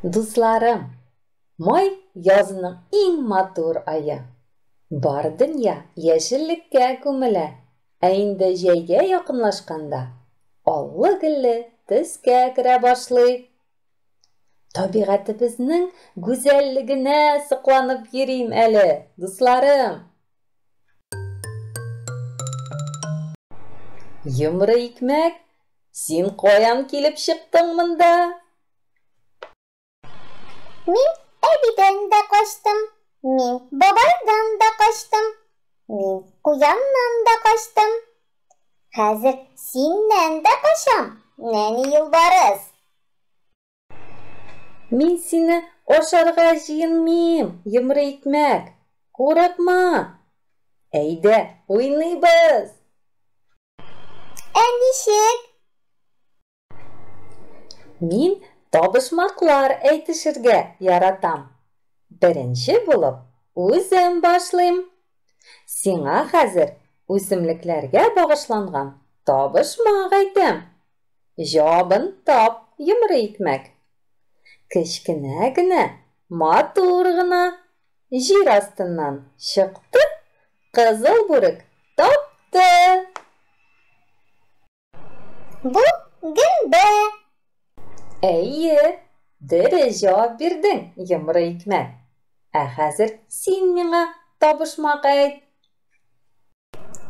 Дусларым, май язның иң матур ае. Бар дөнья яшеллеккә күмелә, ә инде җәйгә якынлашканда, аллы-гөлле төскә керә башлый. Табигатебезнең гүзәллегенә сокланып йөрим әле, дусларым. Йомры икмәк, син каян килеп чыктың монда? Мин әбидән дә качтым, мин бабайдан да качтым, мин куяннан да качтым. Хәзер синнән дә качам, нәни юлбарыс. Мин сине ашарга җыенмыйм, йомры икмәк. Курыкма. Әйдә, уйныйбыз. Ә ничек? Мин табышмаклар әйтешергә яратам. Беренче булып үзем башлыйм. Сиңа хәзер үсемлекләргә багышланган табышмак әйтәм. Җавабын тап, йомры икмәк. Кечкенә генә, матур гына җир астыннан чыкты, кызыл бүрек тапты. Бу гөмбә. Әйе, дөрес җавап бирдең, йомры икмәк. Ә хәзер син миңа табышмак әйт.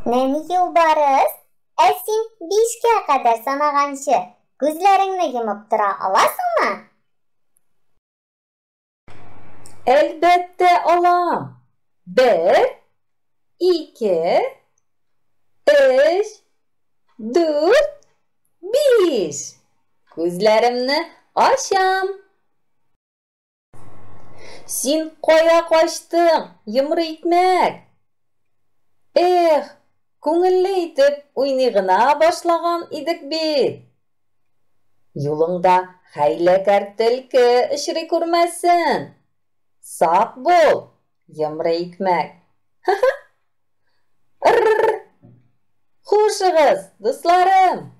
Нәни юлбарыс, ә син бишкә кадәр санаганчы, күзләреңне йомып тора аласыңмы? Әлбәттә алам. Бер, ике, өч, дүрт, биш. Күзләремне ачам. Син кая качтың, йомры икмәк? Эх, күңелле итеп уйный гына башлаган идек бит. Юлыңда хәйләкәр төлке очрый күрмәсен. Сак бул, йомры икмәк. Ха-ха. Хушыгыз, дусларым!